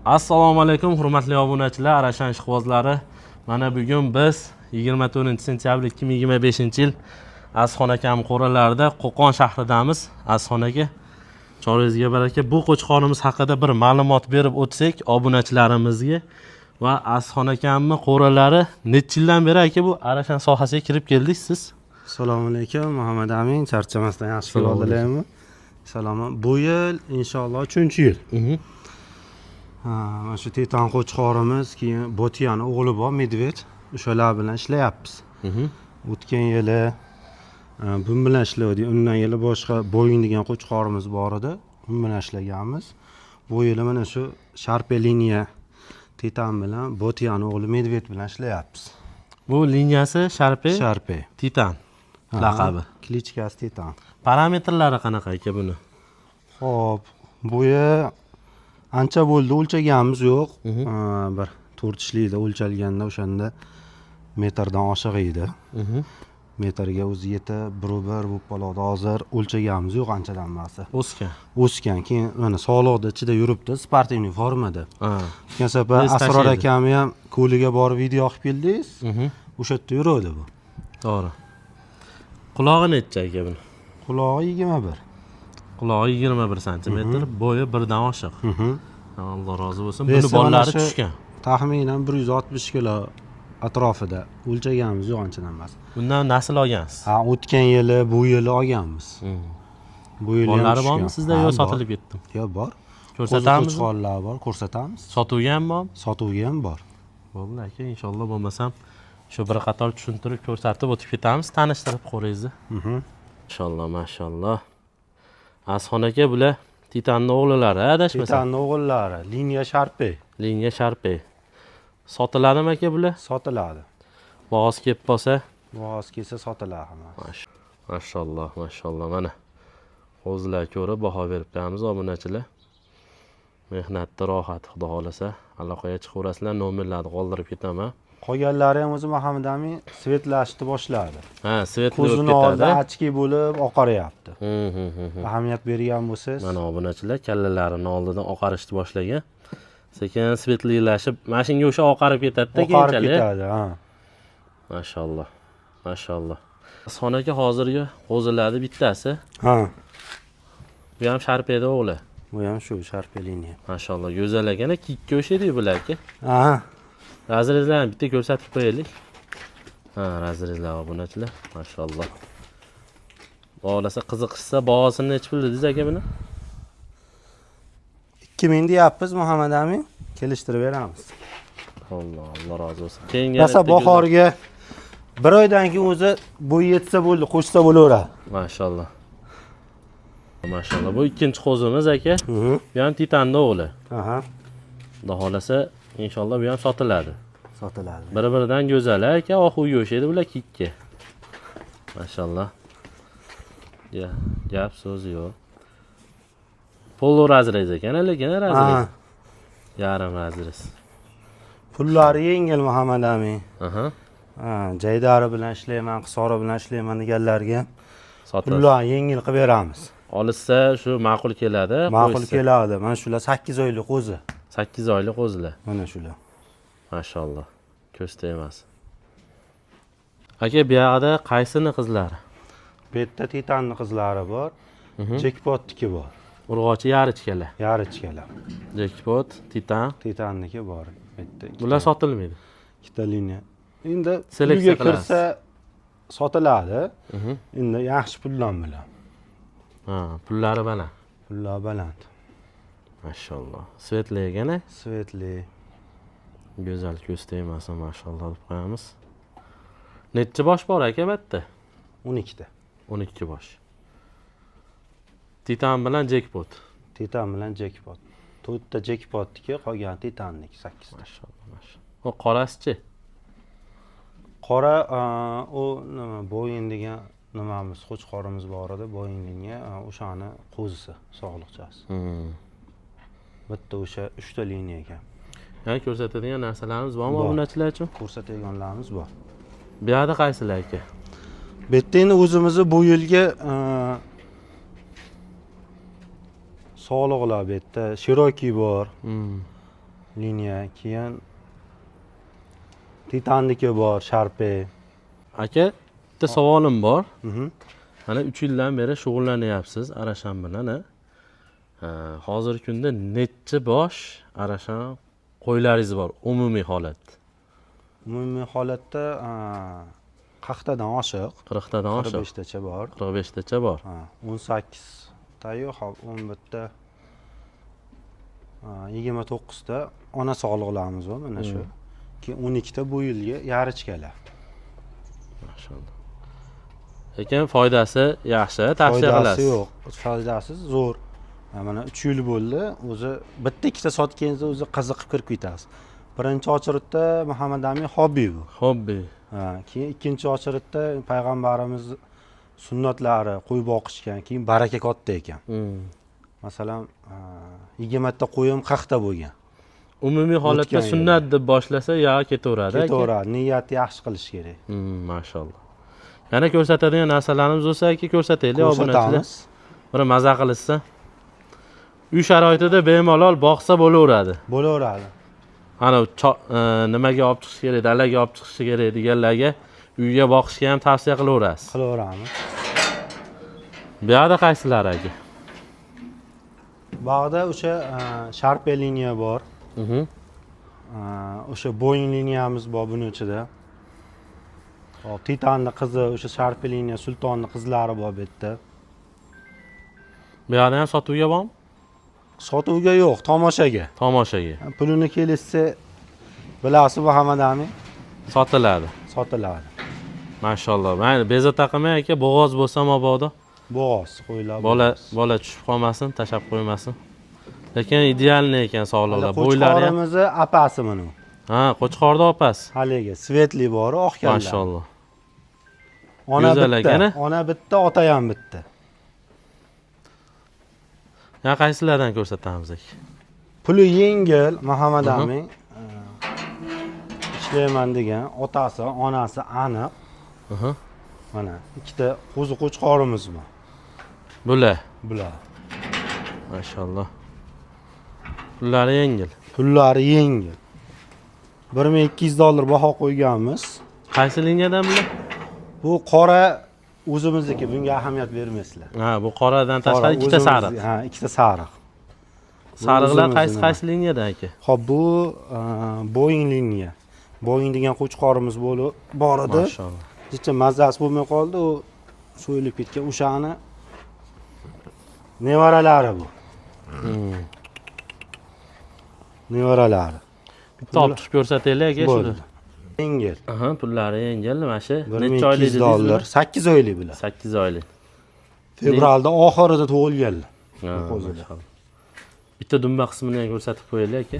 Assalomu alaykum, hurmatli obunachilar, Arashan ishqibozlari. Mana bugun biz 24 sentyabr 2025 yil Azizxon akam qo'ralarida, Qo'qon shahridamiz. Azizxon aka, choringizga baraka. Bu qo'chqorimiz haqida bir ma'lumot berib o'tsak obunachilarimizga va Azizxon akamni qo'ralari necha yildan beri, aka, bu Arashan sohasiga kirib keldingiz siz? Assalomu alaykum, Muhammad Amin. Charchamasdan yaxshi Assalomu oldilarmi? Salomat. Bu yil inshaalloh uchinchi yil. Ha, mana shu Titan qo'chqorimiz, keyin Botiyani o'g'li bor, Medved. O'shalar bilan ishlayapmiz. O'tgan yili bun bilan ishladik. Undan yili boshqa Boeing degan qo'chqorimiz bor edi. Un bilan ishlaganmiz. Bu yili mana shu Sharpe liniya Titan bilan Botiyani o'g'li Medved bilan ishlayapmiz. Bu liniyasi Sharpe. Sharpe. Titan laqabi. Кличка si Titan. Parametrlari qanaqa, aka, buni? Xo'p, bo'yi ancha bo'ldi, o'lchaganimiz yo'q. Bir to'rt tishlikda o'lchalganda o'shanda metrdan oshiq edi. Metrga o'zi yetib, bir bo'lib qoladi. Hozir o'lchaganimiz yo'q anchadan beri. O'sgan. O'sgan. Keyin mana sog'liqda ichida yuribdi, спортивный formada. O'tgan safar Tez Asror tashlaydi. akamni ham ko'liga borib video olib keldingiz. O'sha yerda yuruvdi bu. To'g'ri. Qulog'i necha, aka, buni? Qulog'i 21. Qulog'i 21 santimetr, bo'yi birdan oshiq. Alloh rozi bo'lsin. Buni Вес i mana bolalari shu tushgan. Taxminan 160 kilo atrofida, o'lchaganimiz yo'q anchadan beri. Bundan nasl olgansiz. Ha, o'tgan yili, bu yili olganmiz. Bu yili ham Bolalari bormi tushgan. sizda Ha, yo bor. sotilib ketdimi? Yo'q, bor. Ko'rsatamizmi? Qo'chqorlar bor, ko'rsatamiz. Sotuvga ham bormi? Sotuvga ham bor. Bo'ldi, aka, inshaalloh bo'lmasam shu bir qator tushuntirib ko'rsatib o'tib ketamiz, tanishtirib qo'ringizni. Mashalloh, mashalloh. Azizxon aka, bular Titanni o'g'lilari, adashmasam. Titanni o'g'illari, liniya Sharpe. Liniya Sharpe. Sotiladimi, aka, bular? Sotiladi. Bahosi kelib qolsa, Bahosi kelsa sotiladi hammasi. Mashalloh, mashalloh, mana. O'zlar ko'rib baho berib qo'yamiz, obunachilar. Mehnatda rohat, xudo xohlasa. Aloqaga chiqaverasizlar, nomerlarni qoldirib ketaman. Qolganlari ham o'zi, Muhammad Amin, свет lashni boshladi. Ha, свет bo'lib Ko'zini oldida ketadi. Очки bo'lib oqaryapti. Hı, hı, hı, hı. Ahamiyat bergan bo'lsangiz. Mana, obunachilar, kallalarini oldidan oqarishni boshlagan. Sekin светлый lashib, mana shunga o'sha oqarib ketadi-da Oqarib keyinchalik. ketadi, ha. Mashalloh. Mashalloh. Son aka, hozirgi qo'zilarni bittasi. Ha. Bu ham Sharpeda o'g'li. Bu ham shu Sharpe liniya. Mashalloh, go'zal ekan, kiyikka o'xshaydi bular, aka. Ha. Разрез larni bitta ko'rsatib qo'yaylik. Ha, разрез lar, obunachilar. Mashalloh. Xohlasa, qiziqishsa, bahosini nechi pul dedingiz, aka, buni? 2000 deyapmiz, Muhammad Amin. Kelishtirib beramiz. Alloh, Alloh rozi bo'lsin. Keyingi Rosa bitta go'zal- bahorga bir oydan keyin o'zi bo'yi yetsa bo'ldi, qo'shsa bo'laveradi. Mashalloh. Mashalloh. Bu ikkinchi qo'zimiz, aka. Bu ham Titanni o'g'li. Aha. Xudo xohlasa, inshaalloh bu ham sotiladi. Sotiladi. Bir-biridan go'zal, aka, ohuga o'xshaydi bular, kiyikka. Mashalloh. Ya, gap so'z yo'q. Полуразрез ekan, lekin разрез. Ha. Yarim разрез. Pullari yengil, Muhammad Amin. Aha. Ha, jaydari bilan ishlayman, hisori bilan ishlayman deganlarga Sotasiz. pullarni yengil qilib beramiz. Olishsa shu ma'qul keladi. Ma'qul qo'yishsa. keladi. Mana shular 8 oylik qo'zi. 8 oylik qo'zilar. Mana shular. Mashalloh. Ko'z tegmasin. Aka, bu yoqda qaysini qizlari? Bu yerda Titanni qizlari bor. Jekpotniki bor. Urg'ochi yarichkalar. Yarichkalar. Jekpot, Titan. Titanniki bor. Bu yerda ikkita- Bular sotilmaydi. Ikkita liniya. Endi Seleksiya uyga kirsa sotiladi. Endi yaxshi puldan bilan. Ha, pullari baland. Pullar baland. Mashalloh. Светлый ekan, a? Светлый. Go'zal, ko'z tegmasin, mashalloh deb qo'yamiz. Necha bosh bor, aka, bu yerda? 12 ta. 12 bosh. Titan bilan Jekpot. Titan bilan Jekpot. To'rtta Jekpotniki, qolgani Titanniki, 8 ta. Mashalloh, mashalloh. O qorasichi? Qora u nima, Boeing degan nimamiz, qo'chqorimiz bor edi, Boeing degan, o'shani qo'zisi, sog'liqchasi. Bitta o'sha uchta liniya ekan. Ya'ni ko'rsatadigan narsalarimiz bormi Bor. obunachilar uchun? Ko'rsatadiganlarimiz bor. Bu yoqda qaysilar, aka? Bu yerda endi o'zimizni bu yilgi sog'liqlar bu yerda. Широкий bor. Liniya, keyin Titanniki bor, Sharpe. Aka, bitta savolim bor. Mana 3 yildan beri shug'ullanyapsiz Arashan bilan, a? Ha, hozirgi kunda necha bosh Arashan qo'ylaringiz bor umumiy holatda? Umumiy holatda 40tadan oshiq. 40tadan Qirq oshiq. beshtacha bor. 45tacha bor. Ha, 18tayu, hop, 11ta, 29ta ona sog'liqlarimiz bor mana shu. Keyin 12ta bu yilgi yarichkalar. Mashalloh. Lekin foydasi yaxshi, tavsiya Foydasi qilasiz. yo'q, foydasi zo'r. Ha, mana 3 yil bo'ldi. O'zi bitta ikkita sotganingizda o'zi qiziqib kirib ketasiz. Birinchi очередь da Muhammad Amin hobbi bu. Hobbi. Ha, keyin ikkinchi очередь da payg'ambarimiz sunnatlari, qo'y boqishgan, keyin baraka katta ekan. Masalan, 20 ta qo'yim 40 ta bo'lgan. Umumiy holatda O'tgan yili. sunnat deb boshlasa, yog'i ketaveradi, aka. Ketaveradi, niyatni yaxshi qilish kerak. Mashalloh. Yana ko'rsatadigan narsalarimiz bo'lsa, aka, ko'rsataylik obunachilar. Ko'rsatamiz. Bir maza qilishsa. Uy sharoitida bemalol boqsa bo'laveradi. Bo'laveradi. Ana nimaga olib chiqish kerak, dalaga olib chiqish kerak deganlarga uyga boqishga ham tavsiya qilaverasiz. Qilaveramiz. Bu yoqda qaysilari, aka? Bog'da o'sha Sharpe liniya bor. O'sha Boeing liniyamiz bor buni ichida. Hop, Titanni qizi, o'sha Sharpe liniya Sultonni qizlari bor bu yerda. Bu yoqda ham sotuvga bormi? Sotuvga yo'q, tomoshaga. Tomoshaga. Pulini kelishsa, bilasiz, Muhammad Amin Sotiladi. sotiladi. Mashalloh. Mayli, bezovta qilmang, aka, bo'g'oz bo'lsa mabodo. Bo'g'oz qo'ylar. Bola bola tushib qolmasin, tashlab qo'ymasin. Lekin идеальный ekan sog'liqlar. Bo'ylari ham. Qo'chqorimizni apasi buni. Ha, Qo'chqorda opasi. Haligi светлый bor, oq kalla. Mashalloh. Ona Go'zal bitta, ekan, a? ona bitta, ota ham bitta. Ya qaysilardan ko'rsatamiz, aka? Puli yengil Muhammad Amin. Ishlayman degan otasi, onasi aniq. Mana ikkita qo'zi qo'chqorimiz bor. Bular. Bular. Mashalloh. Pullari yengil. Pullari yengil. 1200 dollar baho qo'yganmiz. Qaysi liniyadan bular? Bu qora o'zimizniki, bunga ahamiyat bermaysizlar. Ha, bu qoradan tashqari Qora ikkita sariq. Ha, ikkita sariq. Bu Sariqlar qaysi o'zimizni. qaysi liniyadan, aka? Xo'p, bu Boeing liniya. Boeing degan qo'chqorimiz bo'lib bor edi. Mashalloh. Jicha mazasi bo'lmay qoldi, u so'yilib ketgan. O'shani nevaralari bu. Nevaralari. Bitta olib chiqib ko'rsataylik, aka, shuni. Bo'ldi. Yengil. Aha, pullari yengil, mana shu necha oylik 1200 dedingiz dollar. bular? 8 oylik bular. 8 oylik. Fevralda oxirida tug'ilganlar. Ha, Qo'zilar. mashalloh. Bitta dumba qismini ham ko'rsatib qo'yaylik, aka.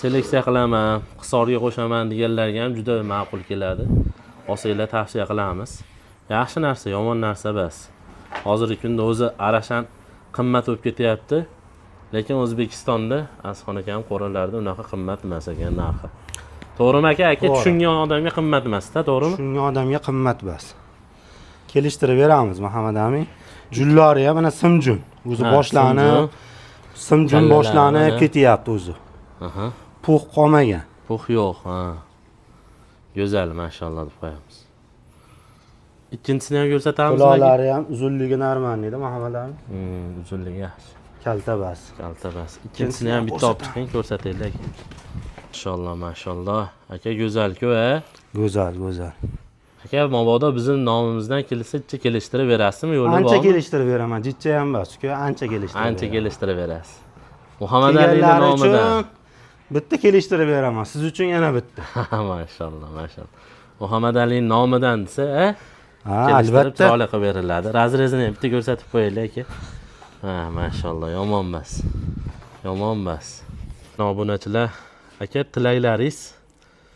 Seleksiya qilaman, Hisorga qo'shaman deganlarga ham juda ma'qul keladi. Olsanglar tavsiya qilamiz. Yaxshi narsa, yomon narsa emas. Hozirgi kunda o'zi Arashan qimmat bo'lib ketyapti. Lekin O'zbekistonda Azizxon akam qo'ralarida unaqa qimmat emas ekan narxi. To'g'rimi, aka? Aka, To'g'ri. tushungan odamga qimmat emas-da, to'g'rimi? Tushungan odamga qimmat bas. Kelishtirib beramiz, Muhammad Amin. Jullari ham mana simjun. O'zi Ha, boshlanib, simjun Kallalari boshlanib mana. ketyapti o'zi. Aha. Pux qolmagan. Pux yo'q, ha. Go'zal, mashalloh deb qo'yamiz. Ikkinchisini ham ko'rsatamizmi, aka? Quloqlari ham uzunligi нормальный da, Muhammad Amin. Uzunligi yaxshi. Kalta bas. Kalta bas. Ikkinchisini ham bitta olib chiqing, ko'rsataylik, aka. Mashalloh, mashalloh. Aka, go'zal-ku, a? Go'zal, go'zal. Aka, mabodo bizning nomimizdan kelsa, kelishtirib berasizmi, yo'li Ancha bormi? kelishtirib beraman. Jicha ham bas, uka, ancha kelishtirib. Ancha beraman. kelishtirib berasiz. Muhammad Alining Kelganlari nomidan. uchun bitta kelishtirib beraman. Siz uchun yana bitta. Mashalloh, mashalloh. Muhammad Alining nomidan desa, a? Ha, Kelishtirib albatta. chiroyli qilib beriladi. Разрез ini ham bitta ko'rsatib qo'yaylik, aka. Ha, mashalloh, yomon emas. Yomon emas. Obunachilar, aka, tilaklaringiz.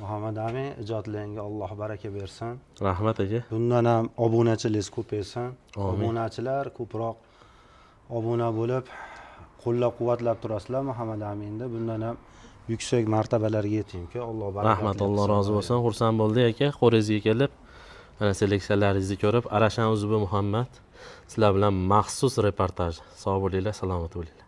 Muhammad Amin, ijodlaringga Alloh baraka bersin. Rahmat, aka. Bundan ham obunachilingiz ko'paysin. Amin. Obunachilar ko'proq obuna bo'lib, qo'llab-quvvatlab turasizlar Muhammad Aminni. Bundan ham yuksak martabalarga yetingki, Alloh baraka. Rahmat, Alloh rozi bo'lsin. Xursand bo'ldik, aka. Qo'ringizga kelib, mana seleksiyalaringizni ko'rib, Arashan Uzubi Muhammad sizlar bilan maxsus reportaj. Sog' bo'linglar, salomat bo'linglar.